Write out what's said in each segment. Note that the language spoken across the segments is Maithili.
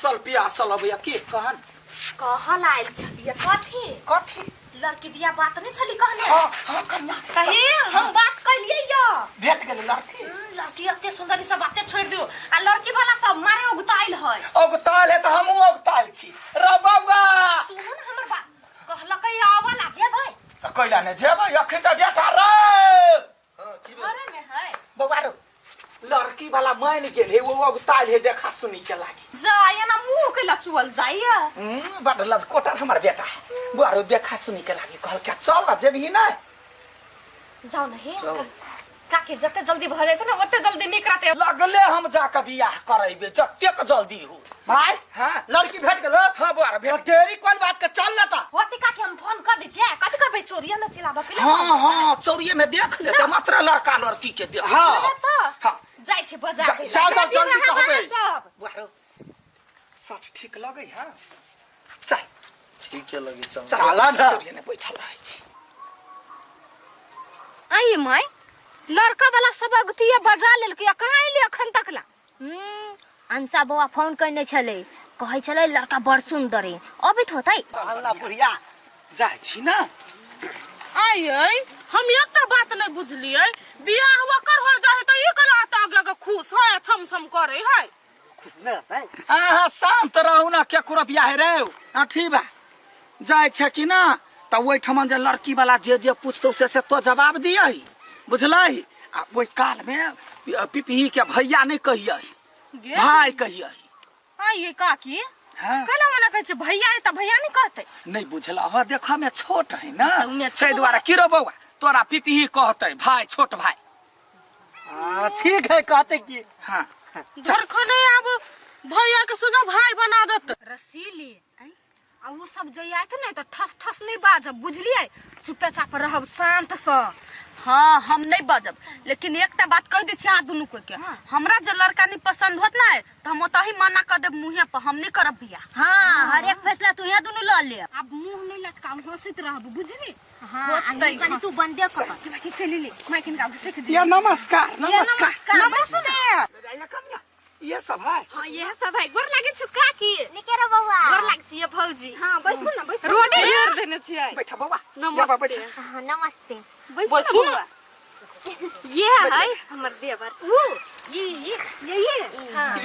थासल पियासल अबैया के कहन कहल आयल छलियै कथी कथी लड़की दिया बात नहीं छली कहने हाँ हाँ कन्या कही हम बात कैलियै यो भेट गेलै लड़की लड़की एते सुंदरी सब बाते छोड़ दियो आ लड़की वाला सब मारे उगताइल है औगताल है तऽ हमहूँ औगताल छी रे बौआ सुनू ने हमर बात कहलकै आवला जेबै तऽ कैला ने जेबै अखन तऽ बेटा रे हाँ की भेल घरे में है बौआ रो लड़की वाला मान गेल हे वो औगताल हे देखा सुनी के लागे जाय ना मुंह के लचुअल जाइए बड लजकोटर हमर बेटा बौआ रो देखा सुनी के लागे कहल क्या चल ना जेबही ना जाओ ना हे जाओ। काकी जते जल्दी भऽ जेतै ने ओते जल्दी नीक रहतै लगले हम जाके बियाह करेबे जतेक जल्दी हो भाई हाँ लड़की भेट गेलो हाँ बौआ रो भेट देरी कोन बात के चल ना ता होती काकी हम फोन कर दै छियै कथी करबै चोरिया में चिल्लाबऽ के हाँ हाँ चौरिये में देख लेते मात्र लड़का लड़की के देख हाँ। तऽ हाँ जाइ छै बजार जा- जाओ, जाओ, जल्दी कहबै। सब बौआ रो सब ठीक लगे है चल ठीक है लगी चल चल चला ना। चौरिये में बैठल रहै छी आई माय लड़का वाला सब अगतिया बजा लेलकै आ कहाँ एलै अखन तक ला अंशा बौआ फोन करने छलै कहै छलै लड़का बड़ सुंदर है अबैत होतै अल्लाह बुढ़िया जाइ छी ना आइए हम एकटा बात नहीं बुझलिए बियाह ओकर हो जाए तो ई कला त आगे आगे खुश है छम छम करे है खुश नहीं रहतै अहाँ शान्त रहू ना केकरो बियाह रे हाँ ठीक बा जाइ छै कि ना तऽ ओहिठमन जे लड़की वाला जे जे पूछतौ से से तो जवाब दियही बुझलही आ ओहि काल में पिपही के भैया नहीं कहियही गे भाई कहियही आइए काकी हाँ कैला मना कहै छै भैया है तऽ भैया नहीं कहतै नहीं बुझल ह देखऽ में छोट है ना तऽ उमे ताहि दुआरे की रो बौआ तोरा पिपही कहतै भाई छोट भाई हाँ, ठीक है कहते की हाँ झरखने अब भैया के सोचा भाई बना देत रसीली आ उ सब जे आयत ने तऽ ठस ठस नहीं बाजब बुझलियै चुपे चाप रहब शांत से हाँ हम नहीं बजब लेकिन एकटा बात कह दै छी अहाँ दुनू कोई के हमरा जे लड़का नहीं पसंद होत ना तो हम ओतही मना कर देब मुँहे पर हम नहीं करब बियाह हाँ हर एक फैसला तू यहाँ दुनू लऽ ले आब मुंह नहीं लटकाउ हंसैत रहब बुझली हाँ आ होतै, कनी तू बंदे कर के बाकी चलि ले माइकिन का सीख जे या नमस्कार नमस्कार नमस्ते या कन्या ये सब है हाँ यह सब है गोर लागे छु काकी निके रे बौआ गोर लागे छी भौजी हां बैसू ना बैसू रोडे घेर देने छियै बैठा बौआ नमस्ते। बैठा हाँ नमस्ते बैसू ना बौआ ये है हमर देवर उ ये ये ये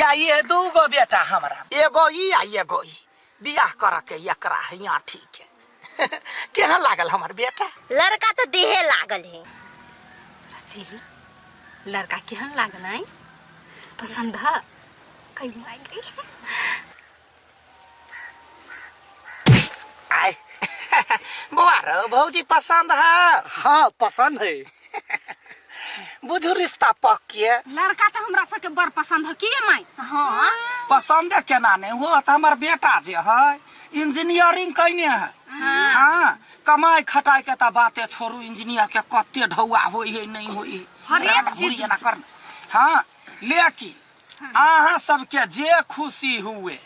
या ये दूगो बेटा हमरा एगो ई आ एगो ई बियाह कर के एकरा है यहाँ ठीक है केहन लागल हमर बेटा लड़का तो देहे लागल है रसीली लड़का केहन लागल है पसंद है कहीं मांग गई आय बौआ रो भौजी पसंद है हाँ पसंद है बुझू रिश्ता पक्के लड़का तो हमरा सबके बड़ पसंद है की माई हाँ पसंद केना नहीं हो तऽ हमर बेटा जे है इंजीनियरिंग कयने है हाँ कमाई खटाई के तऽ बाते छोड़ू इंजीनियर के कते ढौआ होइ है नहीं होइ है हरेक चीज। एना कर हाँ लेकिन अहाँ सबके जे खुशी हुए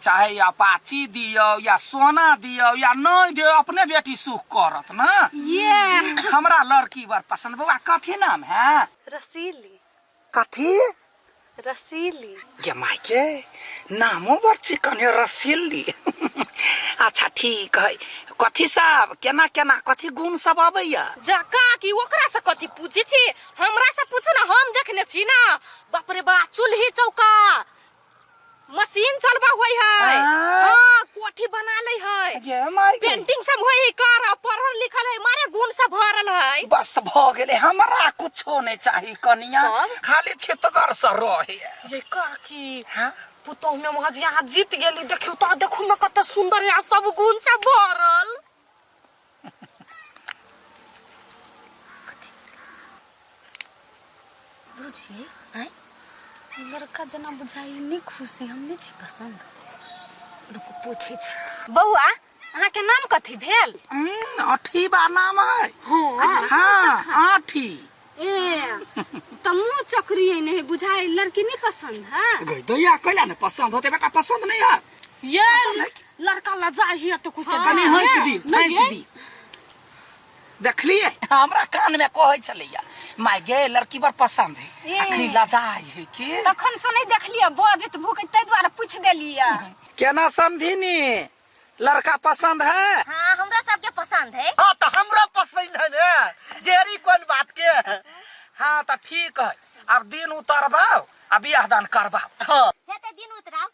चाहे अपाची दियौ या सोना दियौ या नहीं दियौ अपने बेटी सुख करत ना ये हमरा लड़की बड़ पसंद बौआ कथी नाम है रसीली कथी रसीली गे माय के नामो बड़ चिकन है रसीली अच्छा ठीक है कथी सब केना केना कथी गुण सब अबैया जा काकी ओकरा से कथी पूछे छी हमरा से पूछू ना हम देखने छी ना बाप रे बा चूल्ही चौका मशीन चलबा होई है आय। हाँ कोठी बना ले है गे माय के पेंटिंग सब होई है कर पढ़ल लिखल है मारे गुण सब भरल है बस भ गेलै हमरा कुछो नहीं चाही कनिया तब? खाली छितगर से रहे ये काकी हाँ पुतोह में महज यहाँ जीत गेली देखियो तो देखू में कते सुंदर यहाँ सब गुण से भरल बुझिए आय लड़का जना बुझाई नहीं खुशी हम नहीं छी पसंद रुकू पूछे छी बौआ अहाँ के नाम कथी भेल अठी बा नाम है हाँ आठी ए त मुँह चकरी नहीं बुझाई लड़की नहीं पसंद है गई दैया कैला ने पसंद होते बेटा पसंद नहीं है ये पसंद है लड़का लजा ही तो कुछ कनी हंस दी हंस दी देखलिए हमरा कान में कहै छलैया माय गे लड़की बड़ पसंद है ए। अखनी लजाई है की तखन से नहीं देखलियै बजैत भूकैत ताहि दुआरे पूछि देलियै। केना समधिनी लड़का पसंद है? हाँ, हमरा सबके पसंद है। हाँ तो हमरा पसंद है ने, देरी कोन बात के। हाँ तो ठीक है, अब दिन उतरबाओ आ बियाह दान करबाओ। हाँ। हेते दिन उतराव।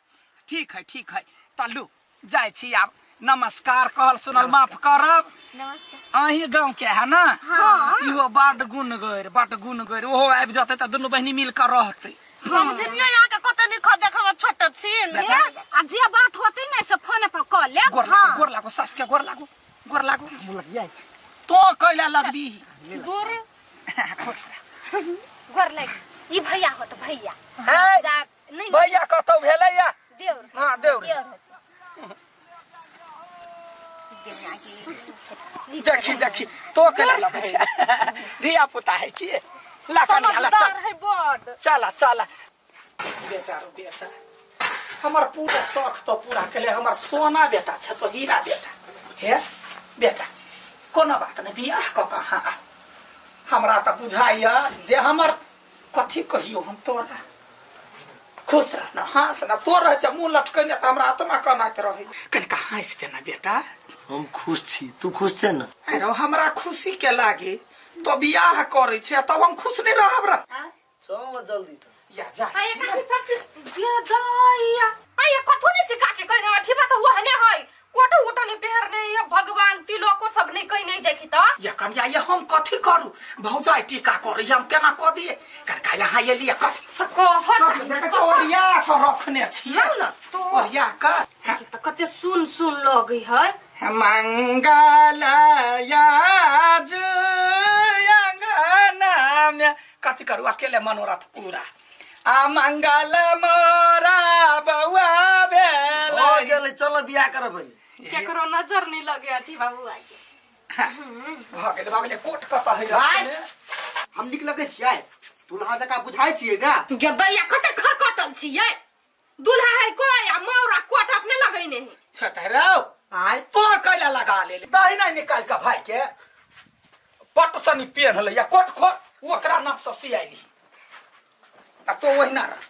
ठीक है ठीक है, तलू जाइ छी आब। नमस्कार कहल सुनल माफ करब। नमस्कार। अही गांव के है ना? हाँ। इहो बड गुण गैर, बड गुण गैर, ओहो आबि जतै तऽ दुनू बहिनी मिल कऽ रहतै। समझलियै यहाँ के कते नीक देख हमर छोट छिन। बेटा। आ जे बात होतै ने से फोन पर कऽ लेब। गोर लागू, गोर लागू, सास के गोर लागू, गोर लागू। तो कैला लगबी? दूर। खुश रह। गोर लागि। ई भैया होत भैया। है? जा नहीं भैया कतौ भेलै या? देउर। हाँ देउर। देउर होत। देखी देखी तो कैला लगै छै धिया पुता है की? ला कनिया ला चल। समझदार है बड। चला चला बेटा रो बेटा, हमर पूरा शौक तो पूरा केले, हमर सोना बेटा छै तो हीरा बेटा हे बेटा। कोनो बात नहीं, बियाह कऽ कऽ हाँ हमरा तऽ बुझाइया जे हमर कथी कहियो हम तोरा। खुश रह ना, हंस ना, तोर रह छै मुँह लटकैने तऽ हमरा आत्मा कनाइत रहै। कनिका हँसि देना बेटा। हम खुश छी, तू खुश छे ना? अरे हमरा खुशी के लागे तो बियाह करै छै तब हम खुश नहीं रहब रे। चल ना जल्दी तो। या जा। आ एक आदमी सब चीज दैया। आ ये कथो नै छै काके कहने अथी बात ओहने है। कोटो उटो नै पेहरने ये भगवान तिलको सब नै कहि नै देखी त। या कनिया ये हम कथी करू? भौजाई टीका करै हम केना क दिए? कनका यहाँ एलिए क। त कह चाही। देखै छै ओरिया क रखने छियै। लाउ न तो। ओरिया क। त कते सुन सुन लगै है। मंगल याज अंगना में कथी करू अकेले मनोरथ पूरा। आ मंगल मोरा बउआ भेल। हो गेलै, चल बियाह करबै। केकरो नजर नहीं लगे अथी बाबू आके। भऽ गेलै, भऽ गेलै, कोट कतऽ है? भाइ, हम नीक लगै छियै? दुल्हा जकाँ बुझाइ छियै ने? गे दैया कते खरकटल छियै। दुल्हा है कोई आ मौरा कोट अपने लगैने है। छोटे रौ। आय। तो कैला लगा ले दही नहीं निकाल के भाई के पट सनी पेन हलै या कोट खो ओकरा नाप से सियाइली आ तो ओहिना रह।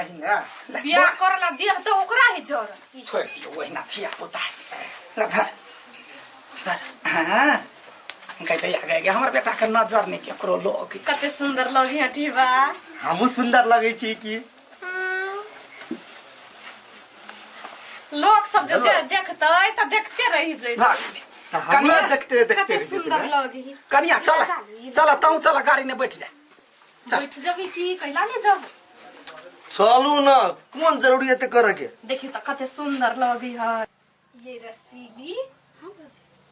अहिना बियाह करला देह तो ओकरा ही जर। छोड़ दियो ओहिना धिया पुता ला धर धर। हाँ गए दैया गए गए हमर बेटा के नजर नहीं केकरो लोग। कते सुंदर लगी हटी बा। हमहूँ सुंदर लगै छी की? लोग सब जे देखतै त देखते रहि जैतै। भाग गेलै। हमरो कनिया देखते देखते कते रहि जेतै सुंदर ने। लगी। कनिया चल चल तू चल गाड़ी में बैठ जा। चल। बैठ जबी की कैला नहीं जब? चलू ना, कोन जरूरी है ते करे के? देखियो त कते सुंदर लगी है। ये रसीली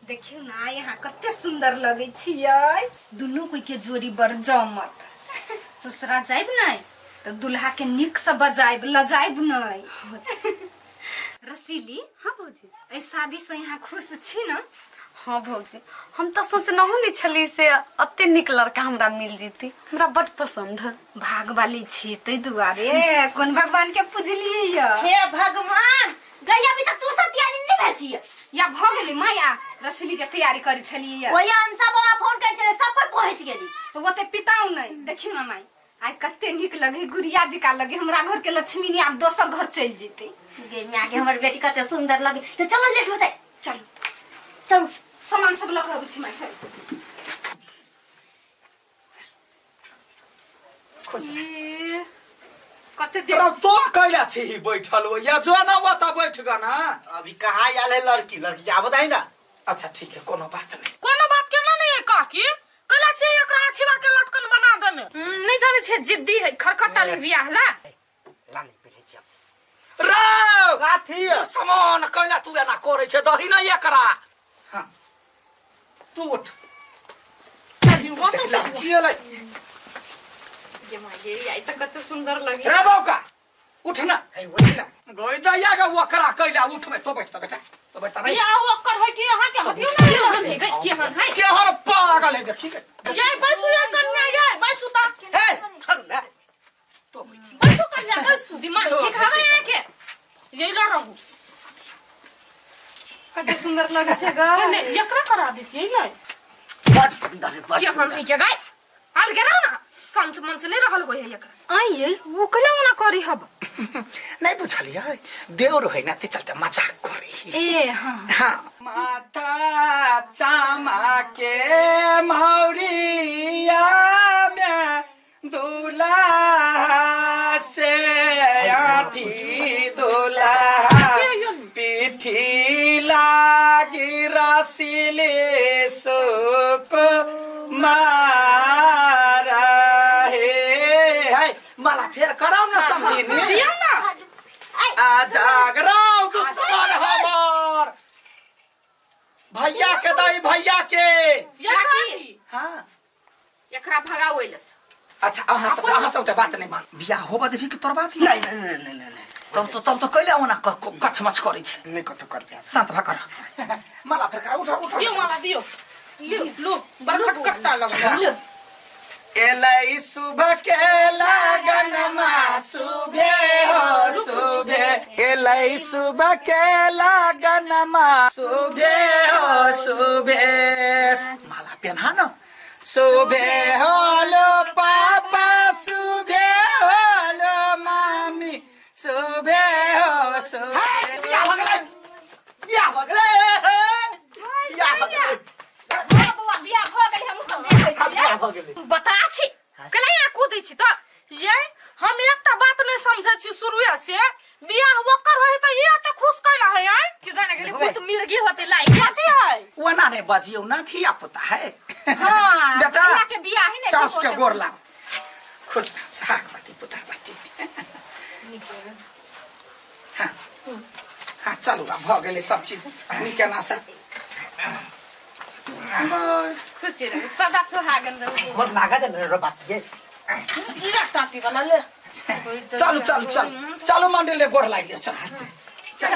देखियो ना यहाँ कते सुंदर लगै छियै। दुनू कोई के जोड़ी बड़ जमत। ससुरा जाइब नै त दुल्हा के नीक से बजाइब लजाइब नै। रसीली हाँ भौजी, एहि शादी से यहाँ खुश छी ना? हाँ भौजी, हम तो सोचनहु नहीं छली से अते नीक लड़का हमरा मिल जेती, हमरा बड पसंद है। भाग वाली छी तै दुआरे कोन भगवान के पूजलियै या? हे भगवान, गई अभी तक तू सब तैयारी नहीं भेल छियै। या भ गेलै माया, रसीली के तैयारी करै छलियै या। ओहि अंशा बाबा फोन करै छलै, सब पर पहुंच गेली। तो ओते पिताउ नहीं। देखियौ ना माई, आइ कते नीक लगे, गुड़िया जकाँ लगे। हमरा घर के लक्ष्मी ने आब दोसर घर चलि जेतै। गे माय के हमर बेटी कते सुंदर लगे। तो चलो लेट होतै, चलू चलू सामान सब लऽ कऽ अबै छी माई। चलू। खुश रह। ई, कते देर तोरा तो कैला छी बैठल हो या जो ना ओतऽ बैठ ग ना। अभी कहाँ आयल है लड़की? लड़की आबत है ना? अच्छा ठीक है, कोनो बात नहीं। कोनो बात केना नहीं है काकी? कैला छी एकरा अथीवा के लटकन बना देने। नहीं जाने छे जिद्दी है, खरखटल है बियाह ला। लाने पेले छी। रौ काथी सामान कैला तू एना करै छै? दही नहीं एकरा। हाँ तू उठ। की एलै? ये माये, आई त कते सुंदर लगे। रे बौका उठ ना। है वही ना। गोई दैया के ओकरा कैला उठ में तो बैठता बेटा, तो बैठता नहीं। बियाह ओकर है कि अहाँ के हटियो ना। केहन है गई, केहन है? केहन पागल है देखी के। ये बैसू ये कन्या, ये बैसू ता। हे छोड़ ना। तो बैठ। बैसू कन्या, बैसू। दिमाग ठीक हवे यहाँ के? ये ला रहू। कते सुंदर लगे छे ग। पहले एकरा करा देतियै ने। बड़ सुंदर है, बड़ केहन है के गई? अलगे रहो ना संच मंच नहीं रहल होय है एकरा आई ये वो कला मना करी हब नहीं बुझलियै देवर है ना ते चलते मजाक करे ए हाँ हाँ माता चामा के मौरिया में दूल्हा से आठी दूल्हा पीठी लागी रसीले सुक मारा हे है माला फेर कराउ न समझिनी दियौ ना आ जागराउ दुश्मन हमर भैया के दाई भैया के ये काकी हाँ एकरा भगाओ एलस अच्छा अहाँ सब तऽ बात नहीं मान बियाह होबा देबी कि तोर बात नहीं नहीं नहीं नहीं नहीं तब तो कैले ओना कचमच करै छै नहीं कतो कर प्यास शांत भा कर माला फेर कर उठ उठ दियौ माला दियौ लियो लो बड़ खटखटा लगल एलै सुबह के लगन मा सुबह हो सुबह एलै सुबह के लगन मा सुबह हो सुबह माला पेन्हा न सुबह होलो पापा सुबह होलो मामी सुबह हो सुबह बियाह भऽ गेलै बियाह भऽ गेलै बियाह भऽ गेलै हाँ बौआ बियाह भऽ गेलै हमहूँ सब देखै छियै बियाह भऽ गेलै बता छी केना यहाँ कूदै छी तऽ ये हम एकटा बात नहीं समझै छी शुरुए से बियाह ओकर होय तऽ ई एते खुश कैला है आय कि जाने गेलै भूत मिर्गी होते लाइ कथी है ओना नहीं बजियौ ना धिया पुता है हाँ बेटा भैया के बियाह ही नहीं सास के गोर लागू खुश रह, सुहागवती पुत्रवती हाँ हाँ चलू आब भऽ गेलै सब चीज नीक एना से खुशी रहू सदा सुहागन रहू गोर लागत है रे बात ये ले टाटी वाला ले चलू चलू चलू चलू मंडली गोर लागि लिअ चल चल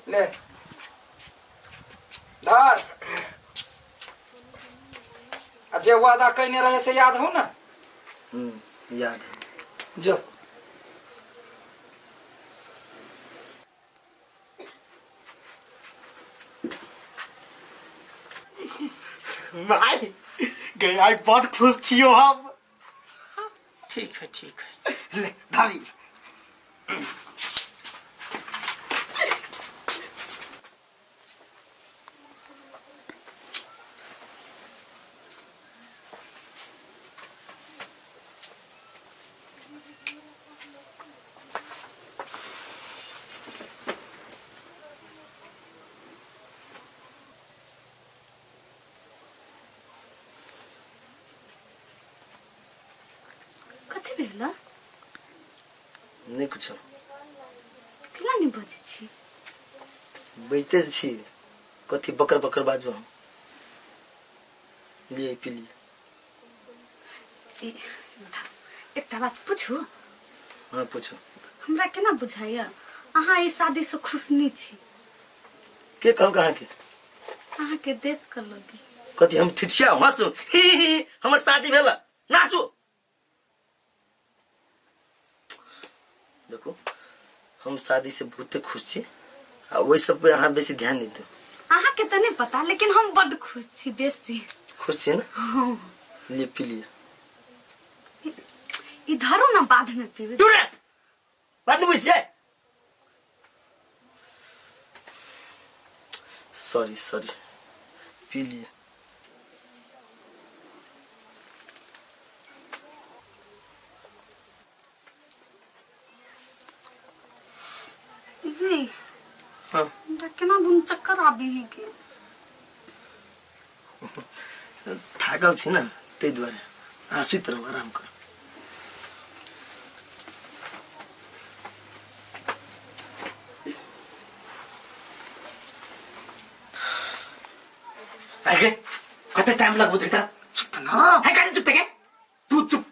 ले धर आ जे वादा कयने रहे से याद हो ना याद है जो माय गई आई बड़ खुश छियो हम ठीक है ठीक है ले धरी कथी भेल नहीं कुछो केना नहि बजै छी बजते छी कथी बकर बकर बाजू हम लिए पी लिए ई, एकटा बात पूछू हाँ पूछू हमरा केना बुझाइया अहाँ ई शादीसँ खुश नहि छी के कहल अहाँके अहाँके देख कऽ लगी कथी हम ठिठिया हंसू ही ही ही, हमर शादी भेल नाचू देखू हम शादी से बहुते खुश छी आ ओहि सब पे अहाँ बेसी ध्यान नहीं दू अहाँके तऽ नहि पता लेकिन हम बड्ड खुश छी बेसी खुश छी ने लिए पी लिए ई धरू ना बाद में पीबै दूर रे बात नहीं बुझ जाए सॉरी सॉरी पी लिए नहीं हाँ हमरा केना दुन चक्कर आबी है के थाकल छी ने ताहि दुआरे अहाँ सुति रहू आराम करू अरे कते टाइम लगबो त चुप ना है काहे चुप के तू चुप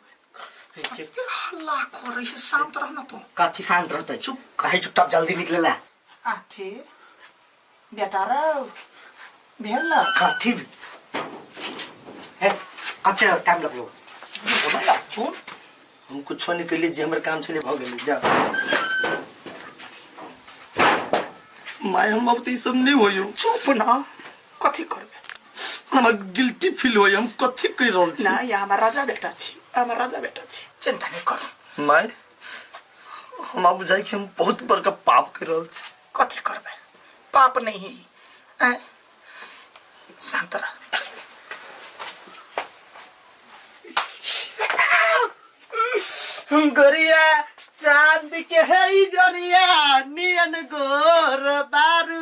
हल्ला कर रही है शांत रह ना तू कथी शांत रहते चुप काहे चुपचाप जल्दी निकलेला आठे बेटा रौ भेल ना कथी है कते टाइम लगलो चुन हम कुछो नहीं कैली, जे हमर काम छलै भऽ गेलै। जा माय, हम अब तऽ ई सब नहीं होइयो। चुप ना, कथी करबे? हमरा गिल्टी फील होइए, हम कथी कहि रहल छी? ना, ये हमर राजा बेटा छी, हमर राजा बेटा छी, चिंता नहीं करू। माय, हमरा बुझाइ कि हम बहुत बड़का पाप करि रहल छी। कथी करबे, पाप नहीं है ऐं, शांत रह। गोरिया चांद के है जरिया नियन गोर बारू,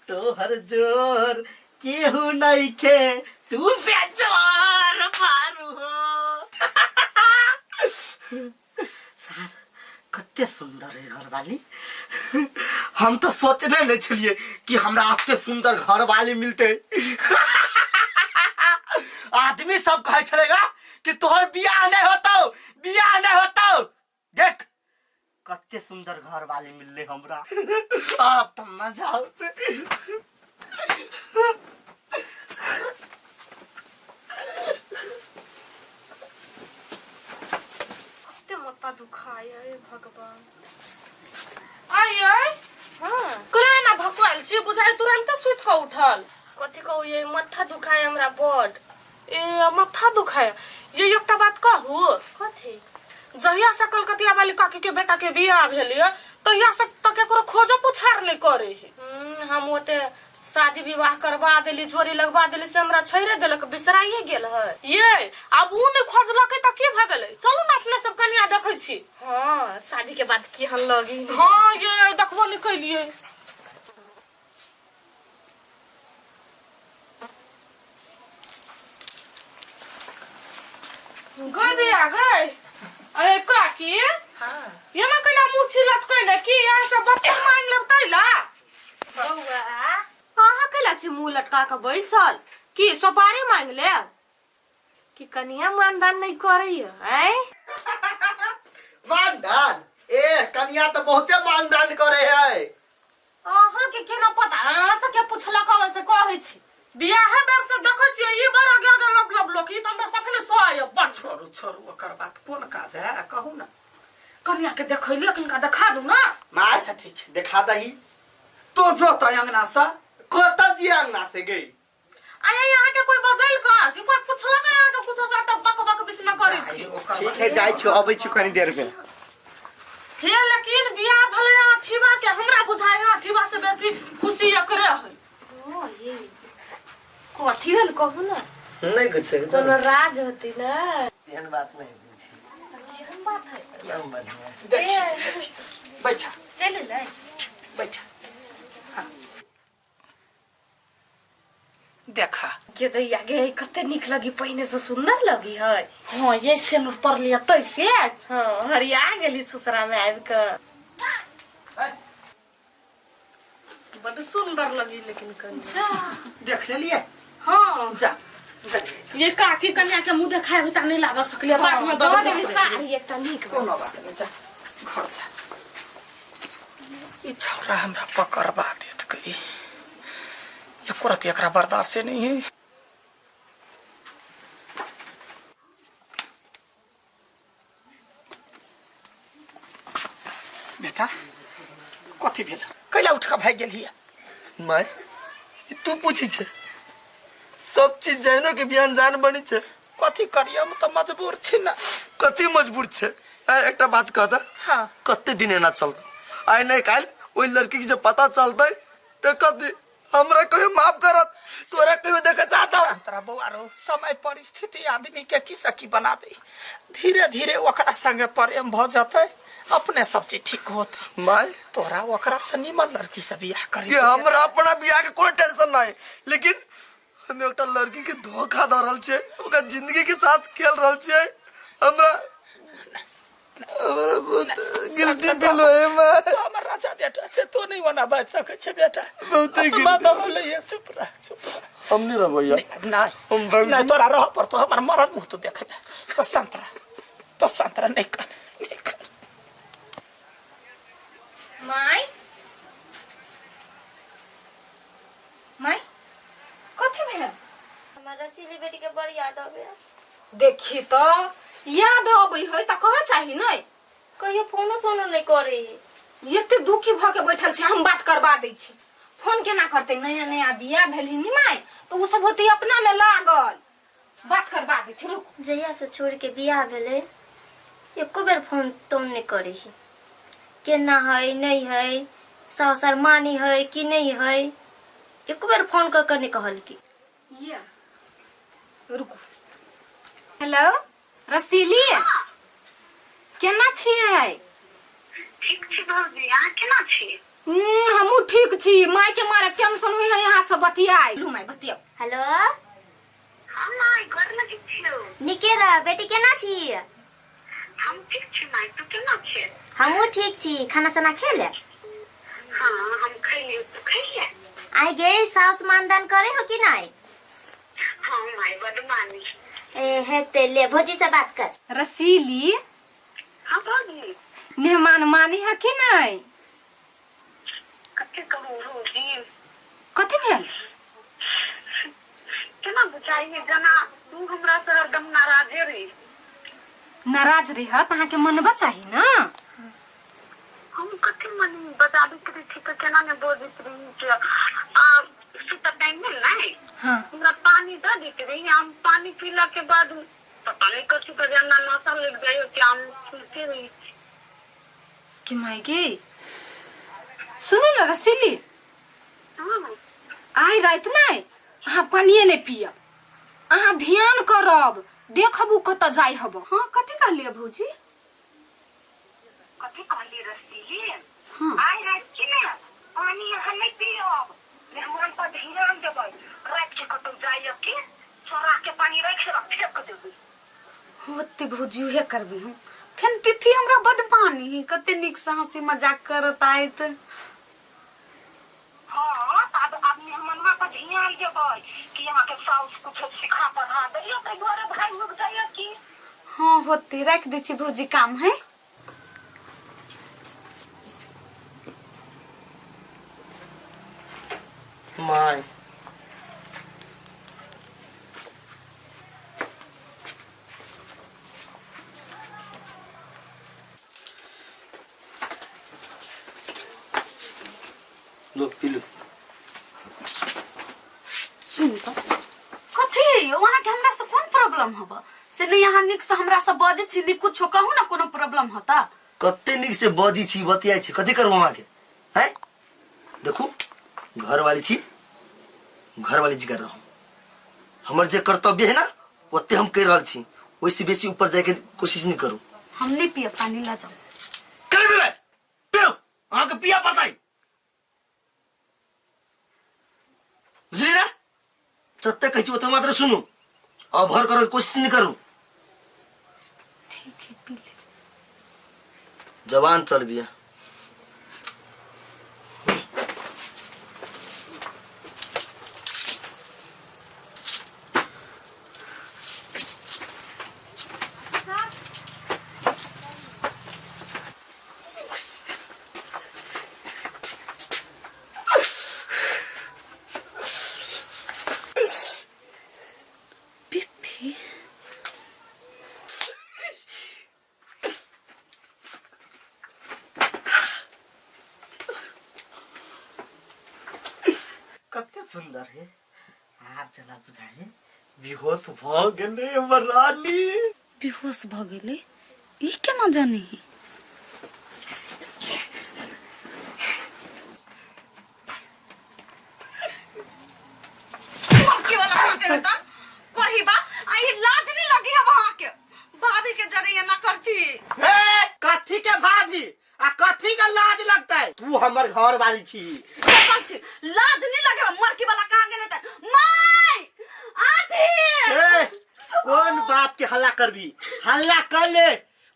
तोहर जोर केहू नइखे, तू बेजोर बारू हो। सार, कते सुंदर है घरवाली। हम तो सोचने नहीं छलिए कि हमरा एते सुंदर घरवाली मिलते। आदमी सब कहे छलेगा कि तोहर बियाह नहीं होतो, बियाह नहीं होतो। देख कते सुंदर घरवाली मिलले हमरा, अब तो मजा आते। कते माथा दुखाय हे भगवान। आइए। हाँ। कोना एना भकुआयल छी? बुझाइ तुरंत सुति कऽ उठल। कथी कहू ये, माथा दुखाय हमरा बड। ए, माथा दुखाय? ये एकटा बात कहू? कथी? जहिया से कलकतिया वाली काकी के बेटा के बियाह भेल ये, तहिया से तऽ केकरो खोजो पुछार नहि करे है। हम ओते शादी विवाह करवा देली, जोड़ी लगवा देली, से हमरा छोड़े देलक, बिसराइए गेल है। ये आब उ नहि खोजलकै तऽ की भऽ गेलै? चलू ने, अपने सब कनिया देखै छी। हाँ, शादी के बाद केहन लगी। हाँ ये, देखबो नहि कैलियै। गई दिया गई। अरे काकी। हाँ। ये ना कहिना मुँह छी लटकै की यहाँ से बत्ती मांग लेब तै ला? बौआ, अहाँ कैला छी मुँह लटका के बैसल? की सोपारी मांग लेब कि कनिया मानदान नहीं करैया? आँय? मानदान? ए कनिया तो बहुते मानदान करे है। अहाँ के केना पता? अहाँ से के पुछलक हँ से कहै छी। बियाहे बेर से देखै छियै ई बड़ आगे आगे लब लब लोक, ई तऽ हमरा सफले सह बड़। छोड़ू छोड़ू, ओकर बात कोन काज है, कहू ना। कनिया के देखैले कनिका देखा दू ना। माँ। अच्छा ठीक है। देखा दही। तो जो तो अंगना सा। कत जिया अंगना से गई? आया यहाँ के कोई बजल का कि कोई पुछलक यहाँ के कुछ सा त बक बक बीच में करै छी। ओकर ठीक है, जाइ छी, अबै छी कनी देर में। हे, लेकिन बियाह भले अठीबा के, हमरा बुझाय अठीबा से बेसी खुशी एकरे है। ओ ये कथी भेल, कहू ना। नहीं कुछ। कोनो राज होती ना? एहन बात नहीं बुझी। केहन बात है? एकदम बढ़िया। देख, बैठा। चलू ने। बैठा, हाँ। देखा। गे दैया गे, कते नीक लगी, पहिने से सुंदर लगी है। हाँ ये सेनुर पर लिया तैसे। हाँ, हरिया गेली ससुरा में आबि के। बड सुंदर लगी लेकिन कनी जा। देख लेलिए? हाँ। जा जा। ये काकी कन्या के मुंह देखाए होता नहीं लागा सकलिए, बाद में दऽ दऽ देबै। देबै साड़ी एकटा नीक। कोनो बात नहीं, जा घर जा। ई छौड़ा हमरा पकड़बा देत गई, एको रत्ती एकरा बर्दाश्त नहीं है। बेटा, कथी भेल? कैला उठ के भागि गेलही? माय, ई तू पूछी छे? सब चीज जानो के बियान जान बनी छे। कथी करिए, हम तऽ मजबूर छी ना। कथी मजबूर छे? ए, एकटा बात कह दे। हाँ। कते दिन एना चलतै? आइ नहीं काल्हि ओहि लड़की के जब पता चलतै तऽ कथी हमरा कहियो माफ करत? तोरा कहियो देखे चाहता? तोरा बौआ रो, समय परिस्थिति आदमी के की सकी बना दे। धीरे धीरे ओकरा संगे प्रेम भ जतै, अपने सब चीज ठीक होत। माय, तोरा ओकरा से निमन लड़की से बियाह करी। कि हमरा अपना बियाह के कोई टेंशन नहीं, लेकिन हम एकटा लड़की के धोखा दऽ रहल छियै, ओकर जिंदगी के साथ खेल रहल छियै। हमरा हमरा बहुत गिल्टी फील होय माय। तो हमर राजा बेटा छै, तो नहीं ओना बाजि सकै छै बेटा। बहुते आत्मा गिल्टी। दबल ये, चुप रह, चुप रह। हम नहीं रहबै यार। नहीं। हम भाग नहीं, तोरा रह पड़तो, हमर मरल मुँह तू देखबे। तो शांत रह, तो शांत रह, नहीं कर, नहीं कर। माय, माय, कथी भेल? हमरा रसीली बेटी के बड़ याद आवे। देखी तो याद अबै है तऽ कह चाही नहि। कहियो फोनो सोनो नहि करे है। एते दुखी भऽ के बैठल छी, हम बात करबा दै छी। फोन केना करतै? नया नया बियाह भेल नी माय, तऽ ओ सब होतै अपना में लागल। बात करबा दै छी, रुक। जहिया से छोड़ के बियाह भेलै एको बेर फोन तोन नहि करे है। केना है नहीं है, सासु सर मानी है कि नहीं है, एको बेर फोन कर कर नहीं कहलकी। ये रुकू। हेलो रसीली, केना छियै? ठीक छी भौजी, अहाँ केना छी? हमहूँ ठीक छी। माय के मारे टेंशन हुई है यहाँ से बतियाय। लू माय बतियाओ। हेलो। हाँ माय, घर में ठीक छियौ? नीके रह बेटी, केना छी? हम ठीक छी माय, तू केना छी? हमहूँ ठीक छी। खाना साना खेले? हाँ हम खैलियौ, तू खैलियै? आइ गे सास मानदान करे हो कि नहीं? हाँ माय, बड मानी। ए हेते ले भौजी से बात कर। रसीली। हाँ भौजी। मेहमान मानी है कि नहीं? कथी कहू भौजी? कथी भेल? केना बुझाइए जना तू हमरा से हरदम नाराजे रही। नाराज रही है तऽ अहाँके मनबा चाही ना। हम कथी मन बजाबैत रही छी तऽ केना ने बजैत रही जे आ सुतऽ टाइम में नहीं। हाँ। हमरा पानी दऽ दैत रही, हम पानी पीला के बाद पता नहीं कथी के हमरा नशा लग जाइए कि हम सुते रही। कि माय गे, सुनू ना रसीली। हाँ। आइ राति नहि अहाँ पानिए नहि पियब, अहाँ ध्यान करब, देखबू कतऽ जाइ हब। हाँ कथी कहलियै भौजी? कथी कहलियै रसीली? हाँ। आइ राति की ने पानी अहाँ नहीं पियब, मेहमान पर ध्यान देबै, राति के कतौ जाइए कि चोरा के पानी रखि फेंक देबै। होते भौजी, उहे करबै हम। फेन पिफी हमरा बड पानी है, कते नीक से हंसी मजाक करत आयत। हाँ, आब आब मेहमानवा पर ध्यान देबै कि अहाँके साउस कुछो सिखा पढ़ा दैया, ताहि दुआरे भाइ रुक जाइए की। हाँ होते, राख दै छी भौजी, काम है। My. Low P low. सुन तो कथी यौ, अहाँके हमरा से कोन प्रॉब्लम हब से? नहीं अहाँ नीक से हमरा से बजै छी, नहीं कुछो कहू ना, कोनो प्रॉब्लम होता? कते नीक से बजी छी, बतियाइ छी, कथी करबो अहाँके हैं? देखू घरवाली छी, घरवाली जी कर रहू। हमर जे कर्तव्य है ना ओते हम कर रहल छी, ओहिसे बेसी ऊपर जाके कोशिश नहीं करू। हम नहीं पियब पानी, ला जाओ। कर पीबै? पियो, अहाँके पिया पड़तै, बुझली ना? जते कहै छी ओते मात्र सुनू, अभर करके कोशिश नहीं करू। ठीक है, पी ले। जवान चल बिया। पिप्पी कते सुंदर है, आप जना बुझाए बेहोश भ गेलै हमर रानी। बेहोश भ गेलै ई केना जानी? लड़की वाला करते रहता कोही बा, आई लाज नहीं लगी है वहां के भाभी के जरे ये ना करती। ए कथी के भाभी आ कथी के लाज लगतै? तू हमर घर वाली छी। चपल छी, लाज नहीं लगे मरकी वाला कहाँ गेलै त my आठी। ए कोन बाप के हल्ला करबी? हल्ला कर ले,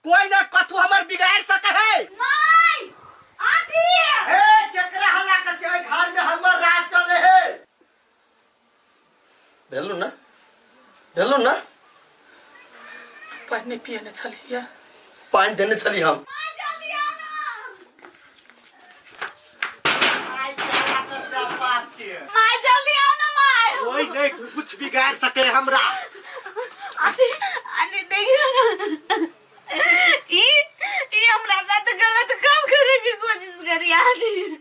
कोई ना कथू हमर बिगाड़ सके है। My आठी। ए केकरा हल्ला कर छै? घर में हमर राज चले है। भेलु ना, भेलु ना? पानि नहि पियने छलियै? पानि देने छली हम। My जल्दी आओ ना my. कोई नहीं कुछ बिगाड़ सके हमरा। आठी, आठी देखियो ना। छली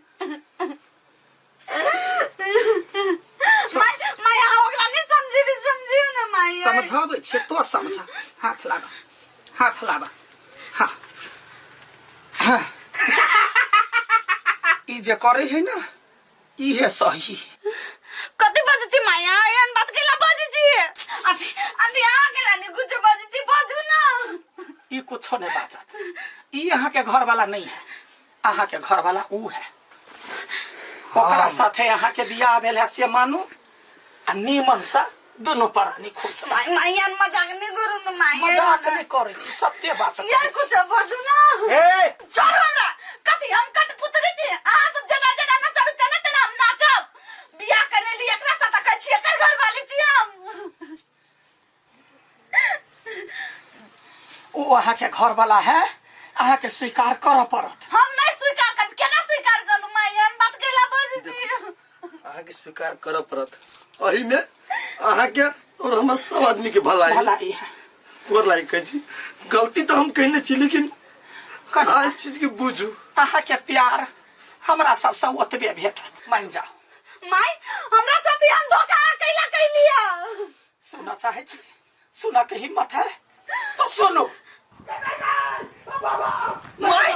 माय माय अहाँ ओकरा नहीं समझेबी समझियौ ना माय समझाबै छियै तो समझ हाथ लाबा हाथ लाबा हाँ हाँ ई जे करै है ना इहे सही कति बजै छी माया एहन बात कैला बजै छी अथी अथी अहाँ कैला नहीं कुछ बजै छी बजू ना ई कुछो नहीं बाजत ई अहाँ के घर वाला नहीं है अहाँ के घर वाला ऊ है ओकरा साथे अहाँ के बियाह भेल है से मानू आ नीमन से दुनू प्राणी खुश रहू। माय माय एहन मजाक नहीं करू ना माय मजाक नहीं करै छी सत्य बात ये कुछ बजू ना ए छोड़ू हमरा कथी हम कठपुतरी छी अहाँ सब जेना जेना नचब तेना तेना हम नाचब बियाह करे ली एकरा साथ कहै छी एकर घर वाली छी हम ओ अहाँ के घर वाला है अहाँ के स्वीकार करऽ पड़त हम नहीं स्वीकार कर केना स्वीकार करू माय एहन बात कैला बजै छी अहाँके स्वीकार करऽ पड़त एहिमे अहाँके और हमर सब आदमी के भलाई भलाई है गोर लागि कहै छी गलती तऽ हम कहने छी लेकिन कहिया? आ चीज के बुझू अहाँ के प्यार हमरा सबसँ ओतबे भेटत मान जाओ माय हमरा साथ एहन धोखा अहाँ कैला कैलियै सुनऽ चाहै छी सुनऽ के हिम्मत है तो सुनू माय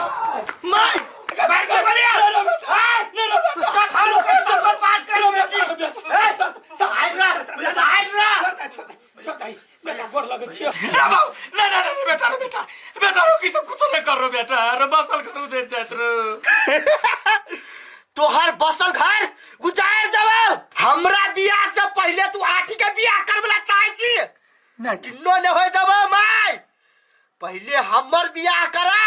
माय बेटा गोर लगे छियो रे बाबू ना ना ना बेटा रे बेटा बेटा रोकी से कुछ नहीं कर रो बेटा रे बसल करू जे जात रो तोहर बसल घर गुजार देबो हमरा बियाह से पहले तू आठी के बियाह करबला चाहे छी ना किन्नो ने होय देबो माय पहले हमर बियाह करा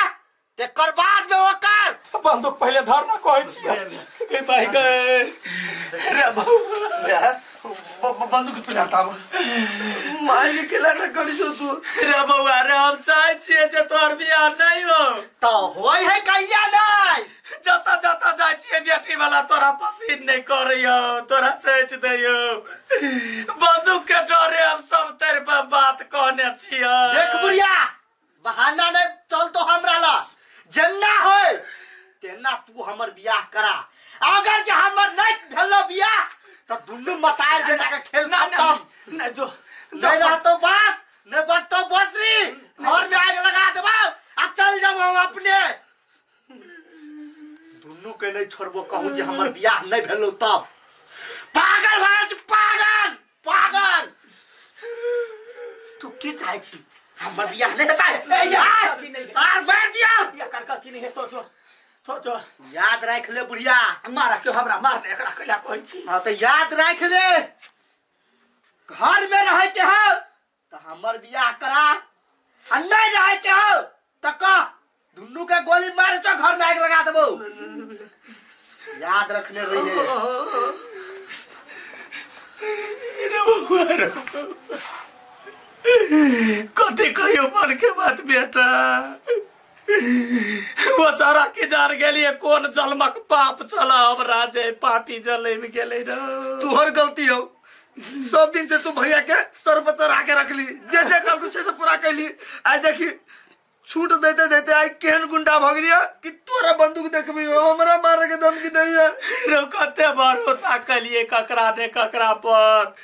तेकर बाद में ओकर बंदूक पहले धर ना कहै छियो के भाई गए रे बाबू बंदूक पे हटाब माय के केला ना करी छो तू रे बौआ रे हम चाहै छियै जे तोहर बियाह नहीं हो तो होय है कहिया नहीं जतऽ जतऽ जाइ छियै बेटी वाला तोरा पसीन नहि करैयौ तोरा छाँटि दैयौ बंदूक के डरे हम सब तेरे पर बात कहने छियै देख बुढ़िया बहाना नहीं चल तो हमरा ला जेन्ना होय तेना तू हमर बियाह करा अगर जे हमर नहीं भेलो बियाह तो दुनू मतार बेटा के खेल ना ना खत्म ना जो नहीं रहतो बास नहीं बचतो बसरी घर में आग लगा देबो आ चल जाबो हम अपने दुनू के नहीं छोड़बो कहूँ जे हमर बियाह नहीं भेलो तब पागल भऽ गेल छी पागल पागल तू की चाहे छी हमर बियाह नहीं हेतै ए, यार, गलती नहीं भेल। आर मार दिया एकर गलती नहीं है तो जो तो जो याद राख ले बुढ़िया मारा क्यों हमरा मार ले एकरा कैला कहै छी हाँ तो याद राख ले घर में रहे के हो तो हमर बियाह करा आ नहीं रहे के हो तो कह दुनू के गोली मार तो घर में आग लगा देबो याद रखने रहिए रे बउआ रे बउआ। कथी कहियो मन के बात बेटा बेचारा के जान गेलिए कोन जन्मक पाप छल हमरा जे पापी जलमि गेलै रे तुहर गलती हो सब दिन से तू भैया के सर पर चढ़ा के रखली जे जे कहलू से से पूरा कैली आइ देखी छूट देते देते आइ केहन गुंडा भऽ गेलियै कि तोरा बंदूक देखबी हो हमरा मारे के धमकी दैया रो कते भरोसा कलिए ककरा ने ककरा पर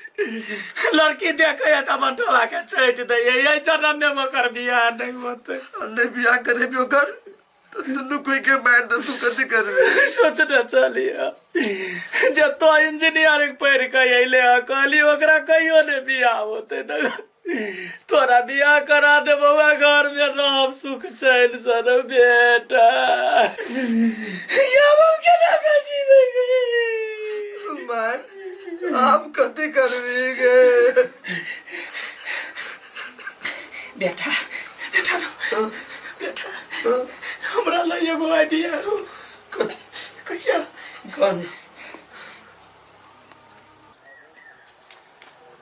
लड़की देखे है तऽ अपन टोला के छाँटि दैये एहि जन्म में ओकर बियाह नहीं होतै नहीं बियाह करे भी ओकर तो दुनू कोई के मार दे तू कथी करबी सोचने चलिए जब तो इंजीनियरिंग पढ़ के अयले हँ कहली ओकरा कहियो ने बियाह होतै तऽ तोरा बियाह करा देबौ घर में रहब सुख चैन से रौ बेटा या हम केना के जीबै गे माय आप कथी करबी गे बेटा बेटा रो बेटा हमरा लग एगो आइडिया हो कथी कहिया कौन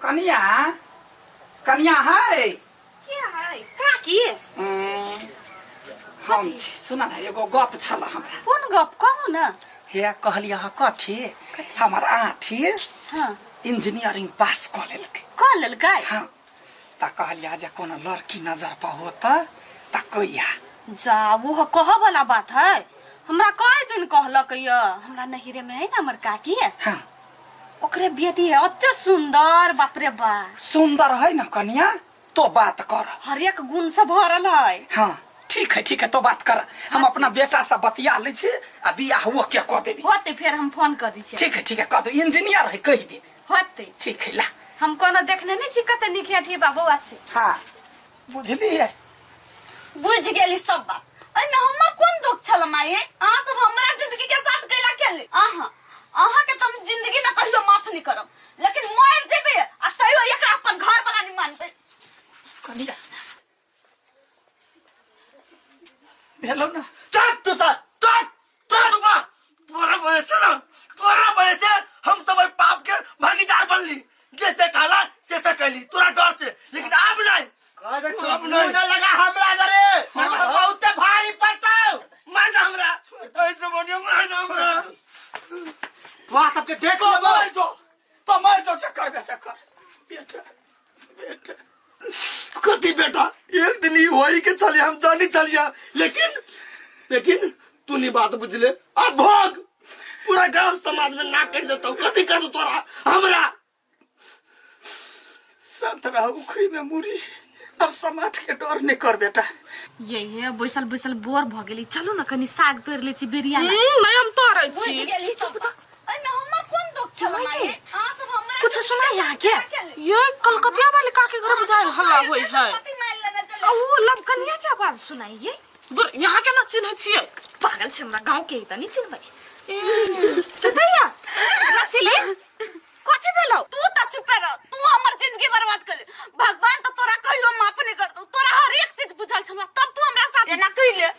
कनिया कनिया है के है काकी हम छी सुन न एगो गप छल हमरा कोन गप कहू न हे कहलियै अहाँ कथी हमर आँठी हाँ इंजीनियरिंग पास कऽ लेलकै कऽ लेलकै हाँ तऽ कहलियै जे कोनो लड़की नजर पर होत तऽ कहिया जा वो कहऽ वाला बात है हमरा कई दिन कहलक य हमरा नहिरे में है ना हमर काकी हाँ ओकरे बेटी है ओते सुंदर बाप रे बा सुंदर है ना कनिया तो बात कर हरेक गुण से भरल है हाँ ठीक है ठीक है तो बात कर हम अपना बेटा से बतिया लै छी आ बियाह वो के कऽ देबी होते फेर हम फोन कर दै छियै ठीक है ठीक है कऽ देबी इंजीनियर है कहि देबी होते ठीक है ला हम कोनो देखने नहीं छी कते नीक है ठीक बा बौआ से हाँ बुझलियै बुझ गेली सब बात एहिमे हमर कोन दोख छल माई अहाँ सब हमरा जिंदगी के साथ कैला खेले अहाँ अहाँ के तो हम जिंदगी में कहियो माफ नहीं करब लेकिन मर जेबे आ तैयो एकरा अपन घर वाला नहीं मानते कनिया भेलौ ना चुप तू सर चुप चुप तू बा तोरा वजह से ना तोरा वजह से हम सब एहि पाप के भागीदार बनली जे से कहला से से कहली तोरा डर से लेकिन अब नहीं अब नहीं न लगा हमरा घरे हमरा बहुते भारी पड़तौ मार दे हमरा ऐसे बनियो मार दे हमरा तोरा सबके देख तो लेबो मर जो तो मर जो जे करबे से कर बेटा बेटा कथी बेटा एक दिन ही होई के चलिए हम जानी चलिया लेकिन लेकिन तू नहीं बात बुझले अब भोग पूरा गांव समाज में ना कट जतो कथी कर तोरा हमरा संत रह उखड़ी में मुरी अब समाज के डर नहीं कर बेटा ये ये बैसल बैसल बोर भ गेली चलू ना कनी साग तोड़ ले छी बेरिया ला। नहीं हम तोड़ै बुझ छी गेली सब बात एहिमे हमर कोन दोख छल माई अहाँ सब हमरा कुछ सुना यहाँ के ये कलकतिया वाली काकी घर में जाए हल्ला होई है कथी मारि लेने चले आ उ लमकनिया के आवाज सुनाइए दूर यहाँ के ना चिन्है छियै पागल छै हमरा गांव के ही त नहीं चिन्हबै के दैया रसीली कथी भेलौ तू त चुपे रह तू हमर जिंदगी बर्बाद कर भगवान तो तोरा कहियो माफ नहीं कर दो तोरा हर एक चीज बुझल छलौ तब तू हमरा साथ एना कहिले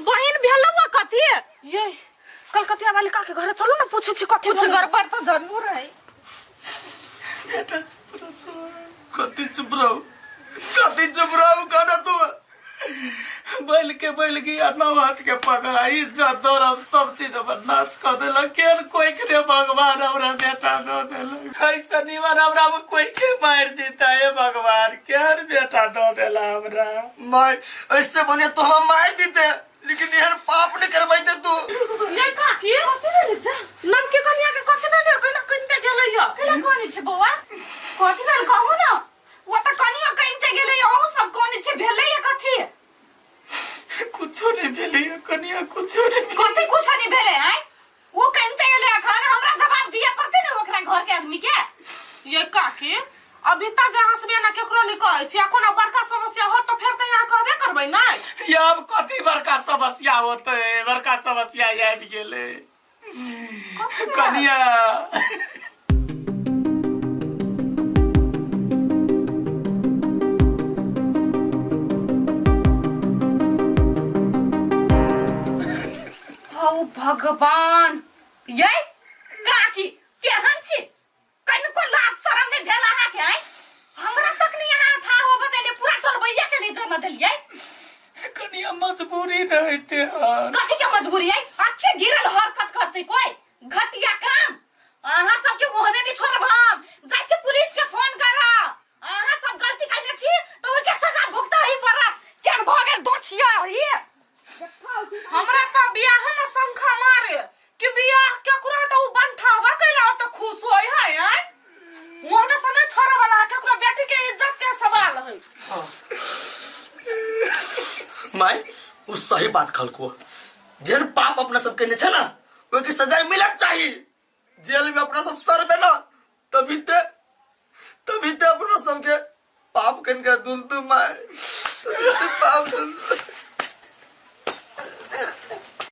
बहिन भेलौ आ कथी ये कलकतिया वाली काकी घर चलू ना पूछै छी कथी कुछ भेलौ। गड़बड़ त जरूर है बेटा चुप रहो कथी चुप रहो कथी चुप रहो कहना तू बैल के बैल गया नौ हाथ के पकड़ा इज्जत धरम सब चीज अपन नाश कर देलक केहन कोई के रे भगवान हमरा बेटा दऽ देलक ऐसा निमन हमरा में कोई के मारि देता हे भगवान केहन बेटा दऽ देला हमरा माय ऐसे बने तो हम मार देते लेकिन एहन पाप नहीं करबैते तू ये काकी कथी भेलै जा नमके कनिया के कथी भेलै केना कनिते गेलै या केना कहने छै बौआ कथी भेल कहू ना ओ तऽ कनियो कनिते गेलै अहूँ सब कहने छै भेलै या कथी कुछो नहीं भेलै कनिया कुछो नहीं कथी कुछ नहीं भेलै आय ओ कनिते गेलै अखन हमरा जवाब दिए पड़तै ने ओकरा घर के आदमी के ये काकी अभी तक जे अहाँ सब एना केकरो नहीं कहै छी आ कोनो बड़का समस्या होत तऽ फेर तऽ यहाँ कहबे करबै ने ये अब कथी बड़का समस्या होतै बड़का समस्या आबि गेलै कनिया हौ भगवान ये काकी केहन छी कनिको लाज शरम नहि भेल अहाँके आँय हमरा तक नहि अहाँ था होबऽ देलियै पूरा टोलबैया के नहि जानऽ देलियै कनिया मजबूरी रहते हन कथी के मजबूरी है अच्छे गिरल हरकत करते कोई घटिया काम अहाँ सबके ओहने भी छोड़ब हम जाइ छी पुलिस के फोन करब अहाँ सब गलती कयने छी तऽ ओहिके सजा भुगतऽ ही पड़त केहन भऽ गेल दोषिया ही हमरा तऽ बियाह में शंखा मारे कि बियाह केकरो तो उ बनठावा कैला त खुश होय है आय मोहने पर नहीं छोड़े वाला है केकरो बेटी के इज्जत के सवाल है माय उ सही बात कहलको जेहन पाप अपना सब केने छै ना ओहि के सजाय मिलक चाही जेल में अपना सब सर में ना तभी ते तभी ते अपना सबके पाप कन के दुल तू माय तभी ते पाप दुल।